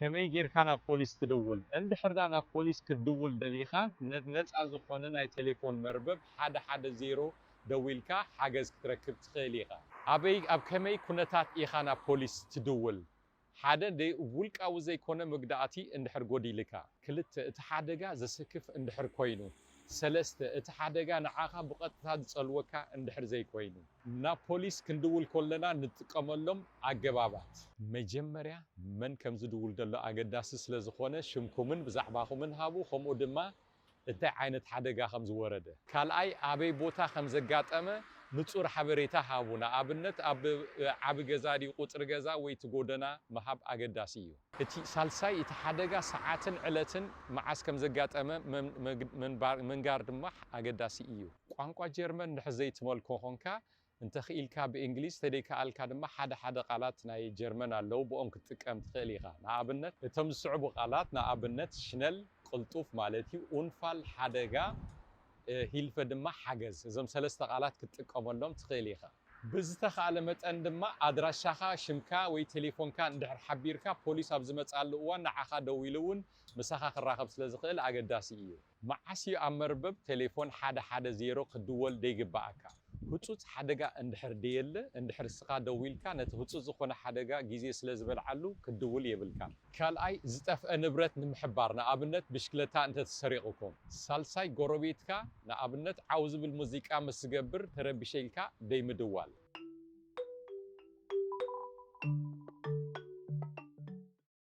ከመይ ጌርካ ናብ ፖሊስ ትድውል? እንድሕር ዳ ናብ ፖሊስ ክትድውል ደሊኻ፣ ነ-፣ ነጻ ዝኾነ ናይ ቴሌፎን መርበብ ሓደ ሓደ ዜሮ ደዊልካ ሓገዝ ክትረክብ ትኽእል ኢኻ። ኣበይ፣ ኣብ ከመይ ኩነታት ኢኻ ናብ ፖሊስ ትድውል? ሓደ፣ ደይ-፣ ውልቃዊ ዘይኮነ መግዳእቲ እንድሕር ጎዲልካ። ክልተ፣ እቲ ሓደጋ ዘሰክፍ እንድሕር ኮይኑ። ሰለስተ፣ እቲ ሓደጋ ንዓኻ ብቐጥታ ዝጸልወካ እንድሕር ዘይኮይኑ። ናብ ፖሊስ ክንድውል ከለና ንጥቀመሎም ኣገባባት። መጀመርያ መን ከም ዝድውል ዘሎ ኣገዳሲ ስለ ዝኾነ ሽምኩምን ብዛዕባኹምን ሃቡ፣ ከምኡ ድማ እንታይ ዓይነት ሓደጋ ከም ዝወረደ። ካልኣይ፣ ኣበይ ቦታ ከም ዘጋጠመ ንጹር ሓበሬታ ሃቡ። ንኣብነት ኣብ ዓቢ ገዛ ድዩ፣ ቁጽሪ ገዛ ወይ እቲ ጎደና ምሃብ ኣገዳሲ እዩ። እቲ ሳልሳይ፣ እቲ ሓደጋ ሰዓትን ዕለትን መዓስ ከም ዘጋጠመ መን-፣ መግ-፣ መንባር-፣ መንጋር ድማ ኣገዳሲ እዩ። ቋንቋ ጀርመን እንድሕር ዘይትመልኮ ኾንካ፣ እንተኽኢልካ ብእንግሊዝ፣ ተደይከኣልካ ድማ ሓደ ሓደ ቃላት ናይ ጀርመን ኣለዉ፣ ብኦም ክትጥቀም ትኽእል ኢኻ። ንኣብነት፣ እቶም ዝስዕቡ ቃላት፣ ንኣብነት፣ ሽነል፣ ቅልጡፍ ማለት እዩ፣ ኡንፋል፣ ሓደጋ፣ እ፣ ሂልፈ ድማ ሓገዝ። እዞም ሰለስተ ቃላት ክትጥቀመሎም ትኽእል ኢኻ። ብዝተኻእለ መጠን ድማ ኣድራሻኻ፣ ሽምካ ወይ ቴሌፎንካ እንድሕር ሓቢርካ፣ ፖሊስ ኣብ ዝመጽኣሉ እዋን ንዓኻ ደዊሉ እውን ምሳኻ ክራኸብ ስለ ዝኽእል ኣገዳሲ እዩ። መዓስ እዩ ኣብ መርበብ ቴሌፎን ሓደ ሓደ ዜሮ ክድወል ደይግብኣካ? ህጹጽ ሓደጋ እንድሕር ደየለ፣ እንድሕር እስኻ ደዊልካ ነቲ ህጹጽ ዝኾነ ሓደጋ ግዜ ስለ ዝበልዓሉ ክትድውል የብልካን። ካልኣይ፣ ዝጠፍአ ንብረት ንምሕባር፣ ንኣብነት ብሽክለታ እንተተሰሪቑኩም። ሳልሳይ፣ ጎረቤትካ ንኣብነት ዓው ዝብል ሙዚቃ ምስ ዝገብር ተረቢሸ ኢልካ ደይምድዋል።